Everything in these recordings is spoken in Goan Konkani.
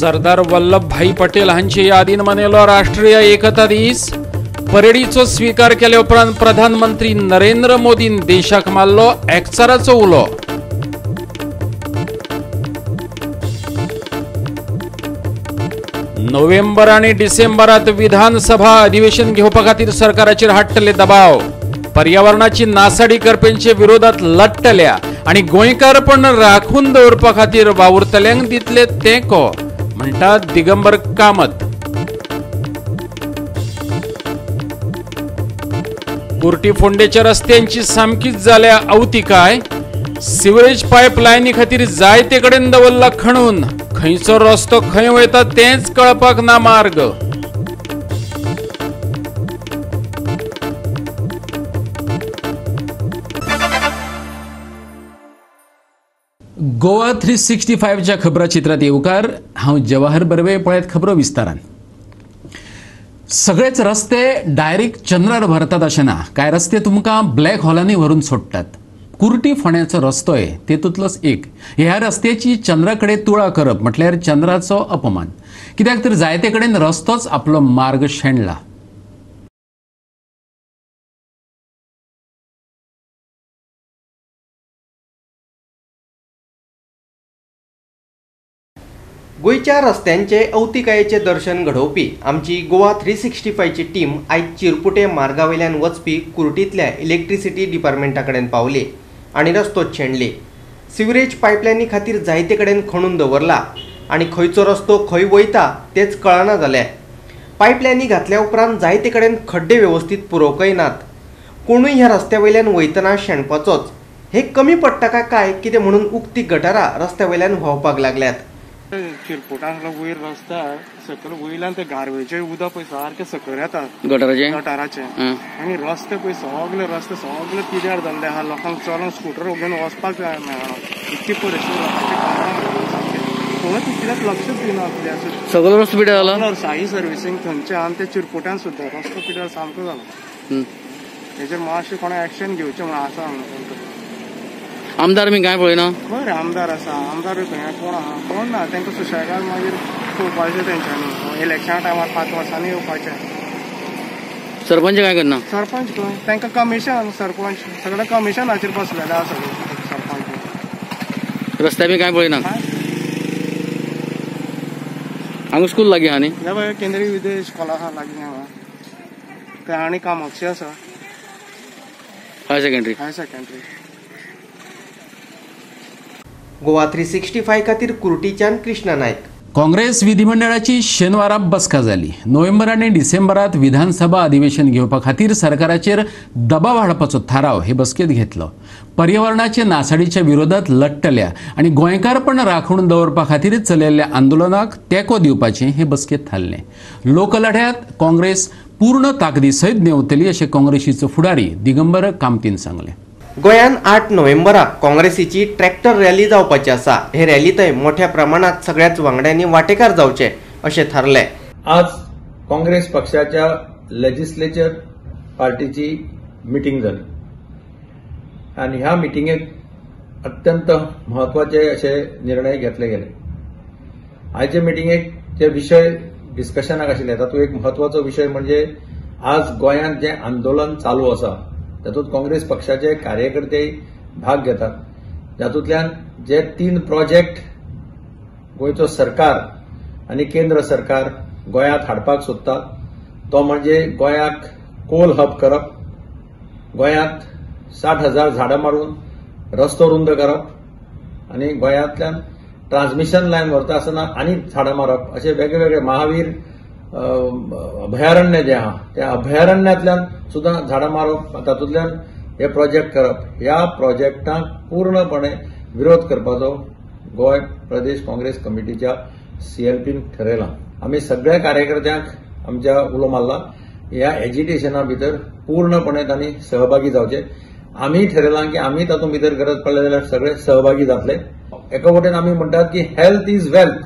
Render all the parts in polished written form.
सरदार वल्लभभाई पटेल हांचे यादीन मनयलो राष्ट्रीय एकता दीस। परेडीचो स्वीकार केले उपरांत प्रधानमंत्री नरेंद्र मोदीन देशाक मारलो एकचाराचो उलो। नोव्हेंबर आणि डिसेंबरात विधानसभा अधिवेशन घेवपा खातीर सरकाराचेर हाडटले दबाव। पर्यावरणाची नासाडी करप्यांचे विरोधात लढटल्या आणि गोंयकारपण राखून दवरपा खातीर वावुरतल्यांक दितले तेंको म्हणटात दिगंबर कामत। कुर्टी फोंडेच्या रस्त्यांची सामकीच जाल्या अवतिकाय। सिवरेज पायपलायनी खातीर जायते कडेन दवरला खणून, खंयचो रस्तो खंय वयता तेंच कळपाक ना मार्ग। गोवा 365च्या खबराचित्रात येवकार। हांव जवाहर बर्वे। पळयत खबरो विस्तारान। सगळेच रस्ते डायरेक्ट चंद्रार व्हरतात अशें ना, कांय रस्ते तुमकां ब्लॅक होलांनी व्हरून सोडटात। कुर्टी फोंड्याचो रस्तोय तेतूंतलोच एक। ह्या रस्त्याची चंद्रा कडेन तुळा करप म्हटल्यार चंद्राचो अपमान, कित्याक तर जायते कडेन रस्तोच आपलो मार्ग शेणला। गोंयच्या रस्त्यांचे अवतिकायेचें दर्शन घडोवपी आमची गोवा 365ची टीम आयज चिरपुटे मार्गा वयल्यान वचपी कुर्टींतल्या इलेक्ट्रिसिटी डिपार्टमेंटा कडेन पावली आनी रस्तो शेणली। सिवरेज पायपलायनी खातीर जायते कडेन खणून दवरला आनी खंयचो रस्तो खंय वयता तेच कळना जालें। पायपलायनी घातल्या उपरांत जायते कडेन खड्डे वेवस्थीत पुरोवंकय नात। कोणूय ह्या रस्त्या वयल्यान वयतना शेणपाचोच। हे कमी पडटा काय काय कितें म्हणून उक्ती गटारां रस्त्या वयल्यान व्हांवपाक लागल्यात। चिरपुटांतलो वयर रस्त्यार सकयल वयल्यान ते गारवेचें उदक पळय सारकें सकयल येता गटाराचें आनी रस्ते पळय सगळे रस्ते सगळे पिड्यार जाल्ले आहा। लोकांक चलोन स्कुटर घेवन वचपाक मेळना, इतकी परिस्थिती लोकांची सारकें कोणूच कित्याक लक्षच दिना। सगळो रस्तो पिड्यार जाला, साई सर्विसींग थंयचे आनी ते चिरपुट्यान सुद्दां रस्तो पिड्यार सामको जाला। हेजेर मातशें कोणें एक्शन घेवचें म्हणून आसा हांगा। आमदार बी कांय पळयना? खंय रे आमदार आसा, आमदार खंय कोण आहा कोण ना। तांकां सुशेगाद मागीर पळोवपाचें तेंच्यांनी इलेक्शना टायमार 5 वर्सांनी येवपाचें। सरपंच काय करना? सरपंच खंय तांकां कमिशन, सरपंच सगळें कमिशनाचेर बसलेले आसा सगळे सरपंच। रस्त्या बी कांय पळयना? हांगा स्कूल लागीं आहा न्ही? हे केंद्रीय विद्यालय स्कॉल आहा लागीं हांगा, थंय आनी कामाक्षी आसा higher secondary. Higher secondary. Goa 365 खातीर कुर्टीच्यान कृष्णा नायक। काँग्रेस विधिमंडळाची शेनवारा बसका जाली। नोव्हेंबर आनी डिसेंबरात विधानसभा अधिवेशन घेवपा खातीर सरकाराचेर दबाव हाडपाचो थाराव हे बसकेत घेतलो। पर्यावरणाचे नासाडीच्या विरोधात लढटल्या आनी गोंयकारपण राखून दवरपा खातीर चलयल्ल्या आंदोलनाक तेंको दिवपाचें हे बसकेत थारलें। लोकलढ्यात काँग्रेस पूर्ण ताकदी सयत देंवतली अशें काँग्रेसीचो फुडारी दिगंबर कामतीन सांगलें। गोंयान 8 नोव्हेंबराक काँग्रेसीची ट्रॅक्टर रॅली जावपाची आसा। हे रॅलींतय मोठ्या प्रमाणात सगळ्याच वांगड्यांनी वांटेकार जावचे अशें थारलें। आज काँग्रेस पक्षाच्या लेजिस्लेचर पार्टीची मिटींग जाली आनी ह्या मिटिंगेक अत्यंत म्हत्वाचे अशे निर्णय घेतले गेले। आयचे मिटिंगेक जे विशय डिस्कशनाक आशिल्ले तातूंत एक म्हत्वाचो विशय म्हणजे आज गोंयांत जें आंदोलन चालू आसा तातूंत काँग्रेस पक्षाचे कार्यकर्ते भाग घेतात। जातूंतल्यान जे 3 प्रोजेक्ट गोंयचो सरकार आनी केंद्र सरकार गोंयांत हाडपाक सोदता तो म्हणजे गोंयाक कोल हब करप, गोंयांत 60,000 झाडां मारून रस्तो रुंद करप आनी गोंयांतल्यान ट्रान्समिशन लायन व्हरता आसतना आनी झाडां मारप अशे वेगवेगळे महावीर अभयारण्य जे आहा त्या अभयारण्यांतल्यान सुद्दां झाडां मारप, तातूंतल्यान हे प्रोजेक्ट करप। ह्या प्रोजेक्टाक पूर्णपणे विरोध करपाचो गोंय प्रदेश काँग्रेस कमिटीच्या सीएलपीन ठरयलां। आमी सगळ्या कार्यकर्त्यांक आमच्या उलो मारला ह्या एजिटेशना भितर पूर्णपणे तांणी सहभागी जावचे। आमी ठरयलां की आमी तातूंत भितर गरज पडले जाल्यार सगळे सहभागी जातले। एका वटेन आमी म्हणटात की हेल्थ is wealth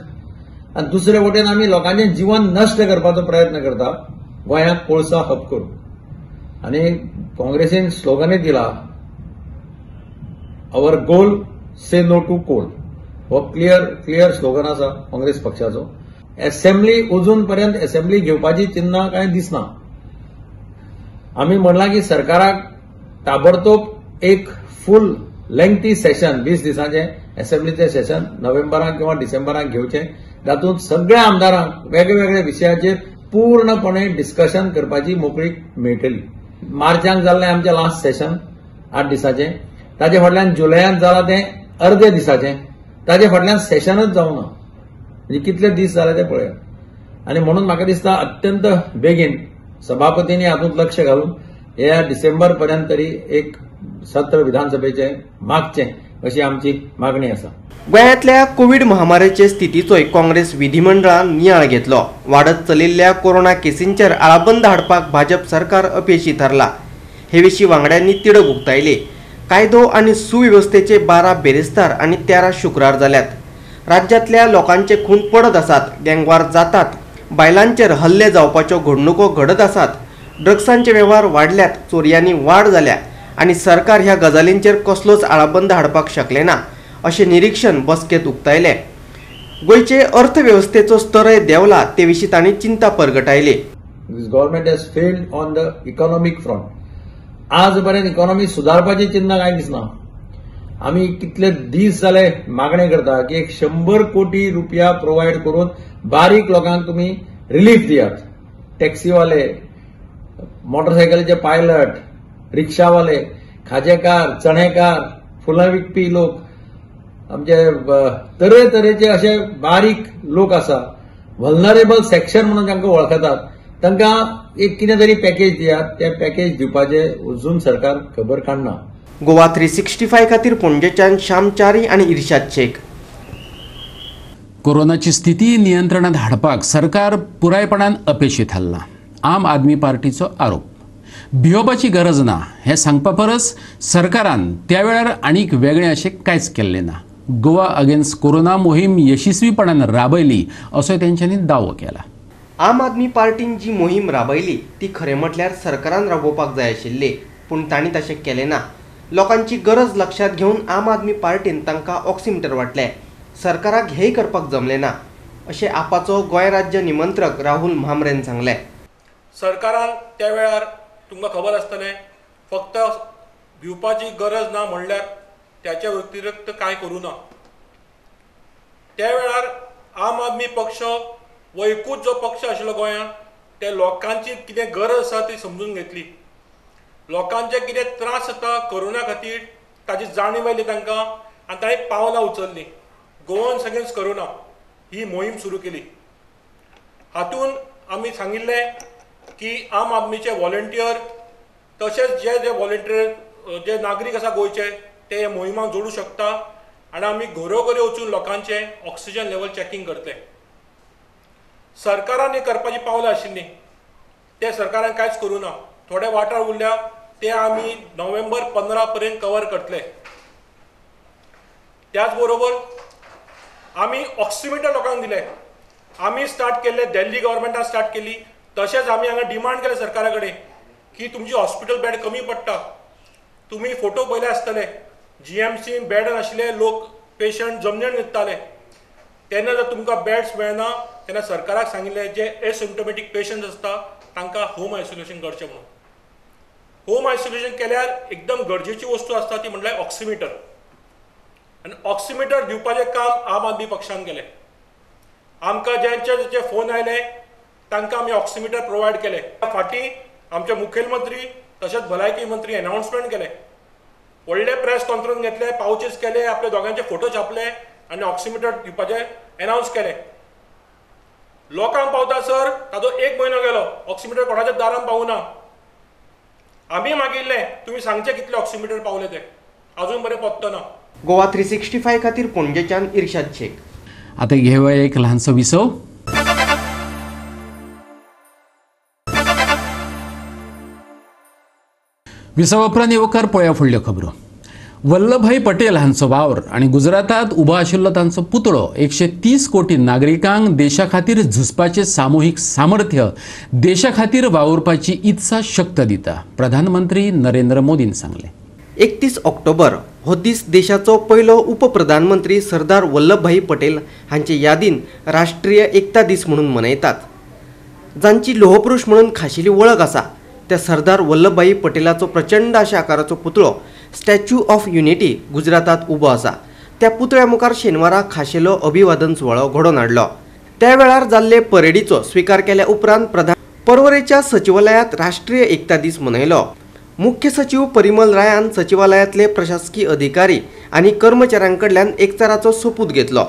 आनी दुसरे वटेन आमी लोकांचें जीवन नश्ट करपाचो प्रयत्न करता गोंयांत कोळसा हब करून। आनी काँग्रेसीन स्लोगनूय दिला our goal say no to coal, हो क्लियर क्लियर स्लोगन आसा काँग्रेस पक्षाचो। असेंब्ली अजून पर्यंत असेंब्ली घेवपाची चिन्हां कांय दिसना. आमी म्हणलां की सरकाराक ताबडतोब एक फूल लेंथी सेशन 20 दिसांचें असेंब्लीचें सेशन नोव्हेंबराक किंवा डिसेंबराक घेवचें, तातूंत सगळ्या आमदारांक वेगवेगळ्या विशयाचेर पूर्णपणे डिस्कशन करपाची मोकळीक मेळटली. मार्चाक जाल्लें आमचें लास्ट सेशन 8 दिसाचें, ताजे फाटल्यान जुलयांत जालां तें अर्दे दिसाचें, ताजे फाटल्यान सेशनच जावना, म्हणजे कितले दीस जाले ते पळयात. आनी म्हणून म्हाका दिसता अत्यंत बेगीन सभापतींनी हातूंत लक्ष घालून ह्या डिसेंबर पर्यंत तरी एक सत्र विधानसभेचें मागचें अशी आमची मागणी आसा. गोंयांतल्या कोवीड महामारीचे स्थितीचोय काँग्रेस विधिमंडळान नियाळ घेतलो. वाडत चलिल्ल्या कोरोना केसींचेर आळाबंद हाडपाक भाजप सरकार अपेशी थारला हे विशीं वांगड्यांनी तिडक उक्तायली. कायदो आनी सुवेवस्थेचे 12 बेरेस्तार आनी 13 शुक्रार जाल्यात. राज्यांतल्या लोकांचे खून पडत आसात, गँगवार जातात, बायलांचेर हल्ले जावपाच्यो घडणुको घडत आसात, ड्रग्सांचे वेव्हार वाडल्यात, चोरयांनी वाड जाल्या आनी सरकार ह्या गजालींचेर कसलोच आळाबंद हाडपाक शकलें ना अशें निरीक्षण बसकेंत उक्तायलें. गोंयचे अर्थवेवस्थेचो स्तरय देंवला ते विशीं तांणी चिंता परगटायली. This government has failed on the economic front. आजपर्यंत इकॉनॉमी सुदारपाची चिन्ह कांय दिसना. आमी कितले दीस जाले मागणे करता की एक 100 कोटी रुपया प्रोवायड करून बारीक लोकांक तुमी रिलीफ दियात. टॅक्सीवाले, मोटरसायकलीचे पायलट, रिक्षावाले, खाजेकार, चणेकार, फुलां विकपी लोक, आमचे तरेतरेचे अशे बारीक लोक आसा, व्हल्नरेबल सेक्शन म्हणून तांकां वळखतात, तांकां एक कितें तरी पॅकेज दियात. ते पॅकेज दिवपाचे अजून सरकार खबर काडना. गोवा 365 खातीर पणजेच्यान श्याम च्यारी आनी इर्शाद शेख. कोरोनाची स्थिती नियंत्रणात हाडपाक सरकार पुरायपणान अपेशी थारलां, आम आदमी पार्टीचो आरोप. भियोवपाची गरज ना हें सांगपा परस सरकारान त्या वेळार आनीक वेगळें अशें कांयच केल्लें ना. गोवा अगेन्स्ट कोरोना मोहीम यशस्वीपणान राबयली असो तेंच्यांनी दावो केला. आम आदमी पार्टीन जी मोहीम राबयली ती खरें म्हटल्यार सरकारान राबोवपाक जाय आशिल्ली, पूण तांणी तशें केलें ना. लोकांची गरज लक्षांत घेवन आम आदमी पार्टीन तांकां ऑक्सिमिटर वांटले. सरकाराक हेय करपाक जमलें ना अशें आपाचो गोंय राज्य निमंत्रक राहुल म्हामरेन सांगलें. सरकारान त्या वेळार तुमकां खबर आसतलें फक्त भिवपाची गरज ना म्हणल्यार त्याच्या व्यतिरिक्त कांय करूं ना. त्या वेळार आम आदमी पक्ष हो एकूच जो पक्ष आशिल्लो गोंयांत, ते लोकांची कितें गरज आसा ती समजून घेतली, लोकांचे कितें त्रास जाता कोरोना खातीर ताची जाणीव आयली तांकां आनी तांणी पावलां उचललीं. गोवन्स अगेन्स्ट कोरोना ही मोहीम सुरू केली. हातूंत आमी सांगिल्लें की आम आदमीचे वॉलंटियर तशेंच जे जे वॉलंटियर जे नागरीक आसा गोंयचे ते ह्या मोहिमाक जोडूं शकता आनी आमी घरोघरी वचून लोकांचें ऑक्सिजन लेवल चॅकिंग करतले. सरकारान हें करपाची पावलां आशिल्लीं ते सरकारान कांयच करूं ना. थोडे वाठार उरल्या ते आमी नोव्हेंबर 15 पर्यंत कवर करतले. त्याच बरोबर आमी ऑक्सिमिटर लोकांक दिले. आमी स्टार्ट केल्ले, दिल्ली गव्हर्मेंटान स्टार्ट केली. तशेंच आमी हांगा डिमांड केलें सरकारा कडेन की तुमची हॉस्पिटल बेड कमी पडटा. तुमी फोटो पळयले आसतले, जीएमसीन बेड नाशिल्ले लोक पेशंट जमनीर न्हिदताले. तेन्ना जर तुमकां बेड्स मेळना तेन्ना सरकाराक सांगिल्लें जे एसिम्टोमॅटीक पेशंट आसता तांकां होम आयसोलेशन करचें म्हणून. होम आयसोलेशन केल्यार एकदम गरजेची वस्तू आसता ती म्हणल्यार ऑक्सिमिटर, आनी ऑक्सिमिटर दिवपाचें काम आम आदमी पक्षान केलें. आमकां ज्यांचे ज्यांचे फोन आयले तांकां आमी ऑक्सिमिटर प्रोवायड केले. फाटीं आमचे मुखेलमंत्री तशेंच भलायकी मंत्री अनाउन्समेंट केलें, व्हडले प्रेस कॉन्फरन्स घेतले, पावचीस केले, आपले दोगांचे फोटो छापले आनी ऑक्सिमिटर दिवपाचें अनाउन्स केलें. लोकांक पावता सर ताचो 1 म्हयनो गेलो, ऑक्सिमिटर कोणाच्या दारान पावना. आमी मागिल्लें तुमी सांगचें कितले ऑक्सिमिटर पावले ते, अजून बरें पत्तो ना. गोवा 365 खातीर पणजेच्यान इर्शाद शेख. आता घेवया एक ल्हानसो विसव. विसवा उपरांत येवकार पळया फुडल्यो खबरो. वल्लभभाई पटेल हांचो वावर आनी गुजरातांत उबो आशिल्लो तांचो पुतळो 130 कोटी नागरिकांक देशा खातीर झुजपाचें सामुहीक सामर्थ्य, देशा खातीर वावुरपाची इत्सा शक्त दिता, प्रधानमंत्री नरेंद्र मोदीन सांगलें. 31 ऑक्टोबर हो दीस देशाचो पयलो उपप्रधानमंत्री सरदार वल्लभभाई पटेल हांचे यादीन राष्ट्रीय एकता दीस म्हणून मनयतात। जांची लोहपुरुष म्हणून खाशेली वळख आसा त्या सरदार वल्लभभाई पटेलाचो प्रचंड अशा आकाराचो पुतळो स्टॅच्यू ऑफ युनिटी गुजरातात उबो आसा। त्या पुतळ्या मुखार शेनवारा खाशेलो अभिवादन सुवाळो घडोवन हाडलो। त्या वेळार जाल्ले परेडीचो स्वीकार केल्या उपरांत प्रधान पर्वरेच्या सचिवालयात राष्ट्रीय एकता दीस मनयलो। मुख्य सचिव परिमल रायान सचिवालयातले प्रशासकीय अधिकारी आनी कर्मचाऱ्यांकडल्यान एकचाराचो सोपूत घेतलो।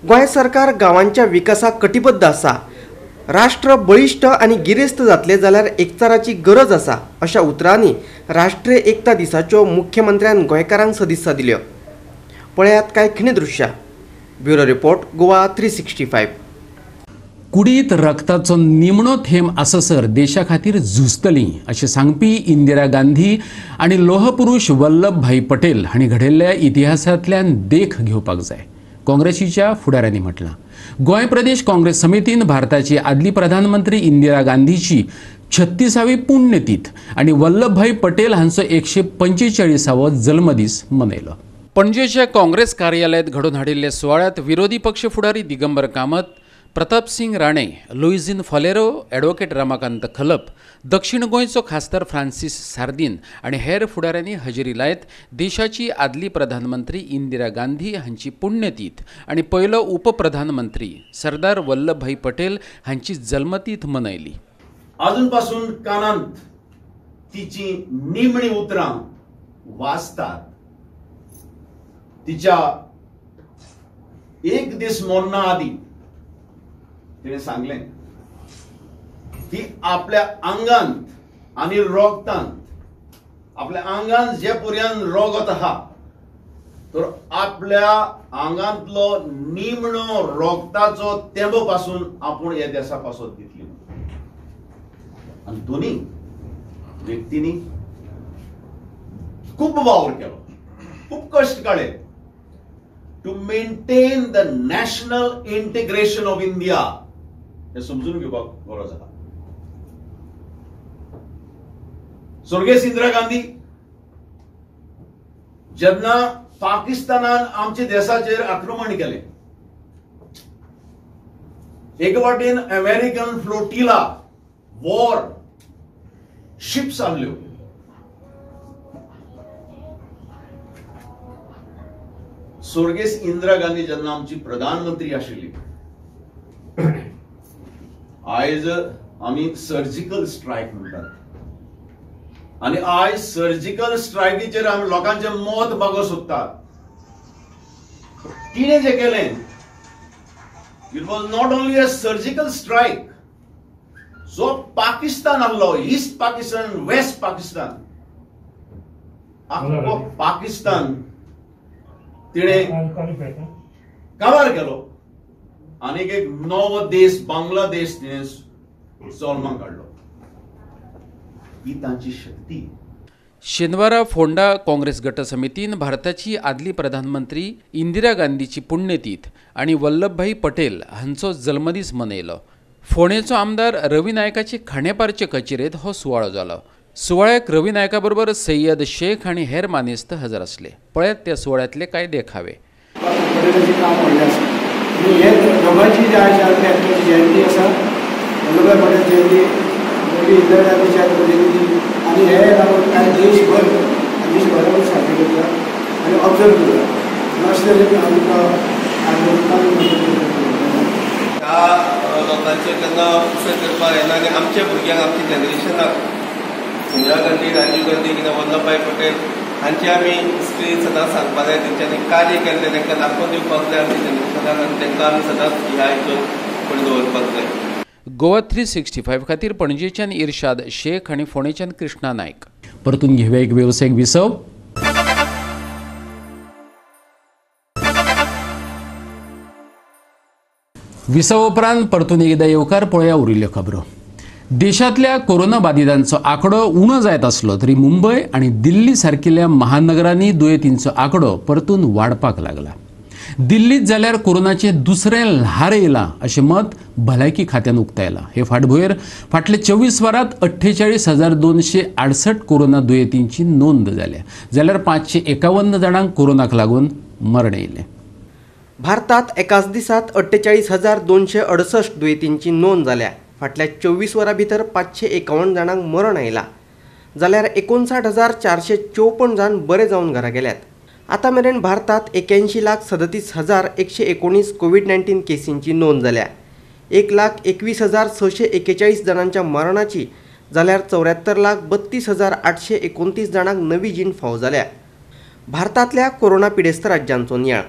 गोंय सरकार गांवांच्या विकासाक कटिबद्ध आसा, राष्ट्र बळिश्ट आनी गिरेस्त जातले जाल्यार एकचाराची गरज आसा अशा उतरांनी राष्ट्रीय एकता दिसाच्यो मुख्यमंत्र्यान गोंयकारांक सदित्सा दिल्यो। पळयात कांय खिणी दृश्यां। Bureau report, Goa 365। कुडीत रक्ताचो निमणो थेंब आससर देशा खातीर झुजतली अशें सांगपी इंदिरा गांधी आनी लोहपुरुष वल्लभभाई पटेल हांणी घडयल्ल्या इतिहासांतल्यान देख घेवपाक जाय, काँग्रेसीच्या फुडाऱ्यांनी म्हटलां। गोंय प्रदेश काँग्रेस समितीन भारताची आदली प्रधानमंत्री इंदिरा गांधीची 36वी पुण्यतीथ आनी वल्लभभाई पटेल हांचो 145वो जल्मदीस मनयलो। पणजेच्या काँग्रेस कार्यालयांत घडोवन हाडिल्ल्या सुवाळ्यांत विरोधी पक्ष फुडारी दिगंबर कामत, प्रतापसिंग राणे, लुईझिन फालेरो, ॲडव्होकेट रमाकांत खलप, दक्षिण गोंयचो खासदार फ्रांसीस सार्दीन आनी हेर फुडाऱ्यांनी हजेरी लायत देशाची आदली प्रधानमंत्री इंदिरा गांधी हांची पुण्यतीथ आनी पयलो उपप्रधानमंत्री सरदार वल्लभभाई पटेल हांची जल्मतीथ मनयली। अजून पासून कानांत तिची निमणी उतरां वाजतात। तिच्या एक दीस मरना आदी तिणें सांगलें की आपल्या आंगांत आनी रोगतांत, आपल्या आंगांत जे पर्यंत रोगत आहा तर आपल्या आंगांतलो निमणो रोगताचो तेंबो पासून आपूण ह्या देसा पासत दितली। आनी दोनी व्यक्तींनी खूब वावर केलो, खूब कश्ट काडले to maintain the national integration of India. हे समजून घेवपाक गरज आसा। स्वर्गेस्त इंदिरा गांधी जेन्ना पाकिस्तानान आमच्या देशाचेर आक्रमण केलें, एक वाटेन अमेरिकन फ्लोटिला वॉर शिप्स आणल्यो, स्वर्गेस्त इंदिरा गांधी जेन्ना आमची प्रधानमंत्री आशिल्ली, आयज आमी सर्जिकल स्ट्रायक म्हणटात आनी आयज सर्जिकल स्ट्रायकीचेर आमी लोकांचें मत मागोवंक सोदतात। तिणें जें केलें, it was not only a surgical strike, जो पाकिस्तान आहलो, ईस्ट पाकिस्तान, वेस्ट पाकिस्तान, आख्खो पाकिस्तान तिणें काबार केलो आनी एक नवो देश बांगलादेश तिणें जल्माक हाडलो। ही तांची शक्ती। शेनवारा फोंडा काँग्रेस गट समितीन भारताची आदली प्रधानमंत्री इंदिरा गांधीची पुण्यतीथ आनी वल्लभभाई पटेल हांचो जल्मदीस मनयलो। फोंडेचो आमदार रवी नायकाचे खांडेपारचे कचेरेंत हो सुवाळो जालो। सुवाळ्याक रवी नायका बरोबर सय्यद शेख आनी हेर मानेस्त हजर आसले। पळयात त्या सुवाळ्यांतले कांय देखावे। काम व्हडलें आसा आनी हे दोगांयची जी आयज एकट्याची जयंती आसा, वल्लभभाई पटेल जयंती, पयली इंदिरा गांधीची आयज जयंती, आनी हे लागून कांय देशभर देशभराकूच साजरे करता आनी ऑब्जर्व करता। अशें तरेन आमकां ह्या लोकांचेर केन्ना उसर करपाक येना आनी आमच्या भुरग्यांक, आमच्या जनरेशनाक इंदिरा गांधी, राजीव गांधी किंवा वल्लभभाई पटेल हांची आमी हिस्ट्री सदांच सांगपाक जाय, तेंच्यांनी कार्य केल्लें तांकां दाखोवन दिवपाक जाय आमच्या जनरेशनाक आनी तांकां आमी सदांच ह्या हितून फुडें दवरपाक जाय। गोवा 365 खातीर पणजेच्यान इर्शाद शेख आनी फोंडेच्यान कृष्णा नायक। परतून घेवया एक वेवसायीक विसव। विसव उपरांत परतून एकदा येवकार पळया उरिल्ल्यो खबरो। देशांतल्या कोरोना बाधितांचो आंकडो उणो जायत आसलो तरी मुंबय आनी दिल्ली सारकिल्ल्या महानगरांनी दुयेंतींचो आंकडो परतून वाडपाक लागला। दिल्लीत जाल्यार कोरोनाचें दुसरें ल्हार येयलां अशें मत भलायकी खात्यान उक्तायलां. हे फाटभुंयेर फाटले 24 वरांत 48,268 कोरोना दुयेंतींची नोंद जाल्या, जाल्यार 551 जाणांक कोरोनाक लागून मरण येयलें. भारतात एकाच दिसात 48,268 दुयेंतींची नोंद जाल्या. फाटल्या 24 वरां भितर 551 जाणांक मरण आयलां, जाल्यार 59,454 जाण बरे जावन घरा गेल्यात. आतां मेरेन भारतात 81,37,119 कोवीड-19 केसींची नोंद जाल्या. 1,21,641 जाणांच्या मरणाची जाल्यार 74,32,829 जाणांक नवी जीण फावो जाल्या. भारतांतल्या कोरोना पिडेस्त राज्यांचो नियाळ.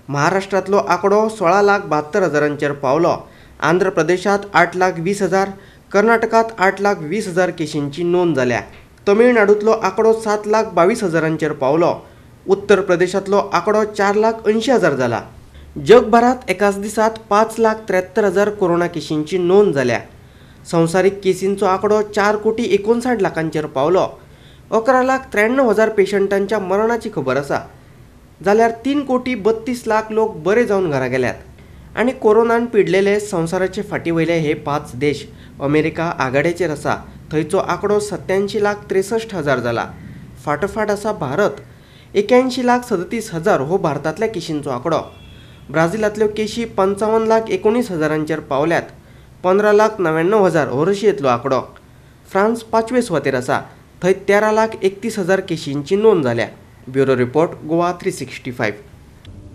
महाराष्ट्रांतलो आंकडो 16,72,000 पावलो. आंध्र प्रदेशांत 8,20,000, कर्नाटकांत 8,20,000 केशींची नोंद जाल्या. तमिळनाडूंतलो आंकडो 7,22,000 पावलो. उत्तर प्रदेशांतलो आंकडो 4,80,000 जाला. जगभरात एकाच दिसात 5,73,000 कोरोना केशींची नोंद जाल्या. संवसारीक केसींचो आंकडो 4,59,00,000 पावलो. 11,93,000 पेशंटांच्या मरणाची खबर आसा, जाल्यार 3,32,00,000 लोक बरे जावन घरा गेल्यात. आनी कोरोनान पिडलेले संवसाराचे फाटी वयले हे 5 देश. अमेरिका आघाडेचेर आसा, थंयचो आंकडो 87,63,000 जाला. फाटोफाट आसा भारत. 81,37,000 हो भारतांतल्या केशींचो आंकडो. ब्राझिलांतल्यो केशी 55,19,000 पावल्यात. 15,99,000 हो रशियेंतलो आंकडो. फ्रांस 5वे सुवातेर आसा, थंय 13,31,000 केशींची नोंद जाल्या. Bureau report, Goa 365.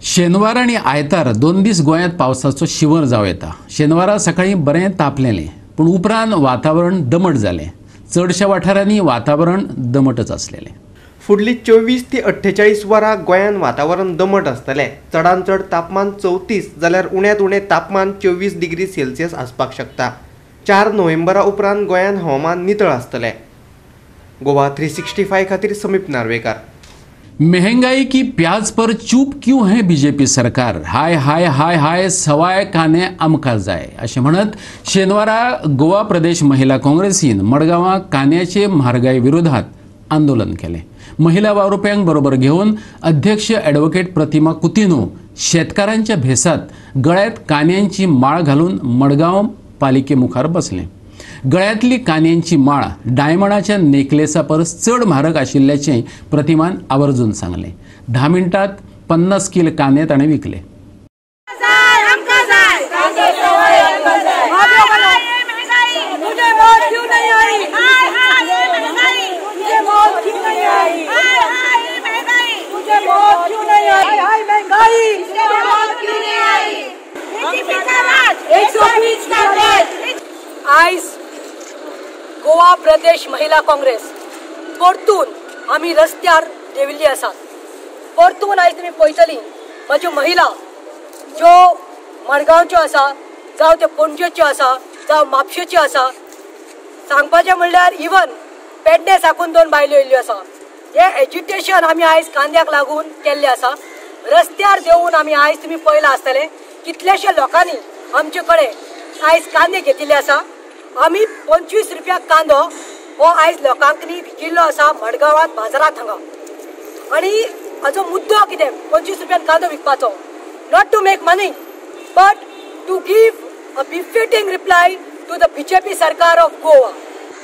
शेनवार आनी आयतार 2 दीस गोंयांत पावसाचो शिंवर जावं येता. शेनवारा सकाळीं बरें तापलेलें, पूण उपरांत वातावरण दमट जालें. चडश्या वाठारांनी वातावरण दमटच आसलेलें. फुडली 24 ते 48 वरां गोंयांत वातावरण दमट आसतलें. चडांत चड तापमान 34 जाल्यार उण्यांत उणें तापमान 24 डिग्री सेल्सियस आसपाक शकता. 4 नोव्हेंबरा उपरांत गोंयांत हवामान नितळ आसतलें. गोवा 365 खातीर समीप नार्वेकार. महंगाई की प्याज पर चूप क्यों है बीजेपी सरकार, हाय हाय हाय हाय सवाय काने आमकां जाय अशें म्हणत शेनवारा गोवा प्रदेश महिला काँग्रेसीन मडगांवां कान्याचे म्हारगाय विरोधात आंदोलन केलें. महिला वावरुप्यांक बरोबर घेवन अध्यक्ष ॲडव्होकेट प्रतिमा कुतिन्हो शेतकारांच्या भेसात गळ्यात कान्यांची माळ घालून मडगांव पालिके मुखार बसलें. गळ्यांतली कान्यांची माळ डायमंडाच्या नेकलेसा परस चड म्हारग आशिल्ल्याचें प्रतिमान आवर्जून सांगलें. 10 मिनटात 50 किल कांदे ताणें विकले. आयज गोवा प्रदेश महिला काँग्रेस परतून आमी रस्त्यार देंविल्ली आसात. परतून आयज तुमी पळयतली म्हज्यो महिला ज्यो मडगांवच्यो आसा, जावं त्यो पणजेच्यो आसा, जावं म्हापशेच्यो आसा, सांगपाचें म्हणल्यार इवन पेडणे साकून 2 बायल्यो येयल्ल्यो आसा. हें एज्युटेशन आमी आयज कांद्याक लागून केल्लें आसा. रस्त्यार देंवून आमी आयज तुमी पळयलां आसतलें कितल्याश्या लोकांनी आमचे कडेन आयज कांदे घेतिल्ले आसा. आमी 25 रुपया कांदो हो आयज लोकांक विकिल्लो आसा मडगांवांत बाजारांत हांगा. आनी हाजो मुद्दो कितें, 25 रुपयान कांदो विकपाचो, not to make money but to give a befitting reply to the BJP सरकार ऑफ गोवा.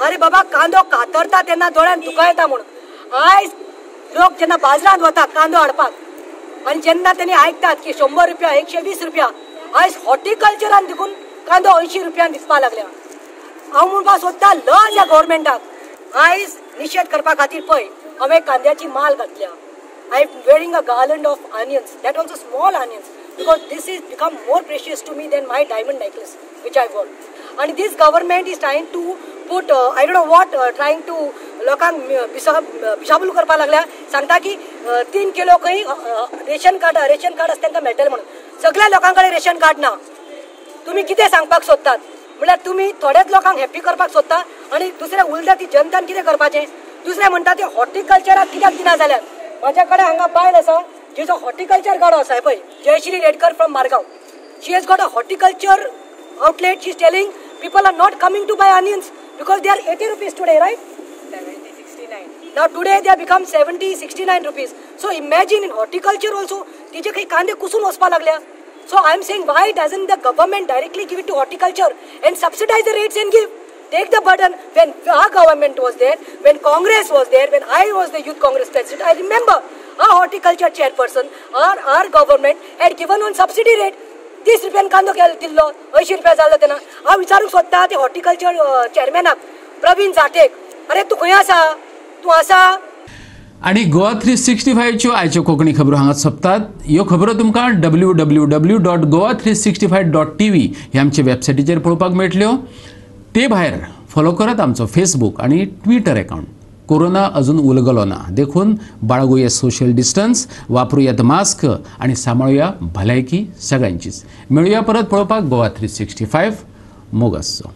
अरे बाबा, कांदो कातरता तेन्ना दोळ्यान दुकां येता म्हणून आयज लोक जेन्ना बाजारांत वता कांदो हाडपाक आनी जेन्ना तेणी आयकतात की 100 रुपया, 120 रुपया, आयज हॉर्टिकल्चरान देखून कांदो 80 रुपयान दिसपाक लागल्या. हांव म्हणपाक सोदता लज ह्या गव्हर्मेंटाक. आयज निशेध करपा खातीर पळय हांवें कांद्याची माल घातल्या. I am wearing a garland of onions, that also small onions, because this is become more precious to me than my diamond necklace which I wore. आनी this government is trying to put I don't know what, trying to लोकांक बिशाबूल करपाक लागल्या. सांगता की 3 किलो खंय रेशन कार्ड आसा तांकां मेळटलें म्हणून. सगळ्या लोकां कडेन रेशन कार्ड ना. तुमी कितें सांगपाक सोदतात म्हणल्यार तुमी थोड्याच लोकांक हॅप्पी करपाक सोदता आनी दुसऱ्या उरता ती जनतान कितें करपाचें. दुसरें म्हणटा ते हॉर्टिकल्चराक कित्याक दिना जाल्यार म्हाज्या कडेन हांगा बायल आसा जिचो हॉर्टिकल्चर गाडो आसा, पळय, Jayashree Redkar from Margao. She has got a horticulture outlet. She is telling people are not coming to buy onions because they are 80 rupees today, right? 70.69. Now today they become 70 69 rupees. So imagine in horticulture also तेजे खंय कांदे कुसून वचपाक लागल्या. So I am saying why doesn't the government directly give it to horticulture and subsidise the rates and give take the burden. When our government was there, when Congress was there, when I was the Youth Congress president, I remember our horticulture chairperson, our government had given on subsidy rate. 30 रुपयान कांदो दिल्लो, 80 रुपया जाल्लो तेन्ना. हांव विचारूंक सोदता ते हॉर्टिकल्चर चेअरमॅनाक प्रवीण जाटेक, अरे तूं खंय आसा, तूं आसा? आनी गोवा 365च्यो आयच्यो कोंकणी खबरो हांगा सोंपतात. ह्यो खबरो तुमकां www.goa365.tv ह्या आमचे वेबसायटीचेर पळोवपाक मेळटल्यो. ते भायर फॉलो करात आमचो फेसबूक आनी ट्विटर अकाउंट. कोरोना अजून उलगलो ना, देखून बाळगुया सोशल डिस्टन्स, वापरुयात मास्क आनी सांबाळुया भलायकी सगळ्यांचीच. मेळुया परत पळोवपाक गोवा 365. मोग आसचो.